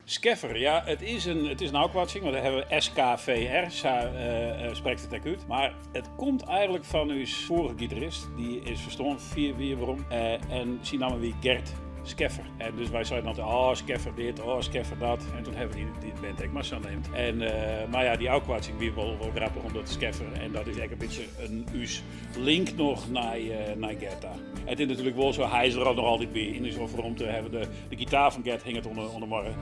Skeffer, ja, it is in ôfkoarting, want dan hawwe we SKVR, sa sprekt it ek út. Mar it komt eigentlik fan ús foarige gitarist, dy is ferstoarn 4 jier werom. En syn namme wie Gert Skeffer. En dus wy seinen altyd, oh Skeffer dit, oh Skeffer dat. En doe hawwe we dy band ek mar sa neamd. En, mar ja, dy ôfkoarting wie wol grappich, omdat Skeffer, en dat is ek in bytsje in ús link noch nei Gert ta. It is natuerlik wol sa, hy is der al noch altyd by. Yn ús romte hawwe we de gitaar fan Gert hinget oan de muorre.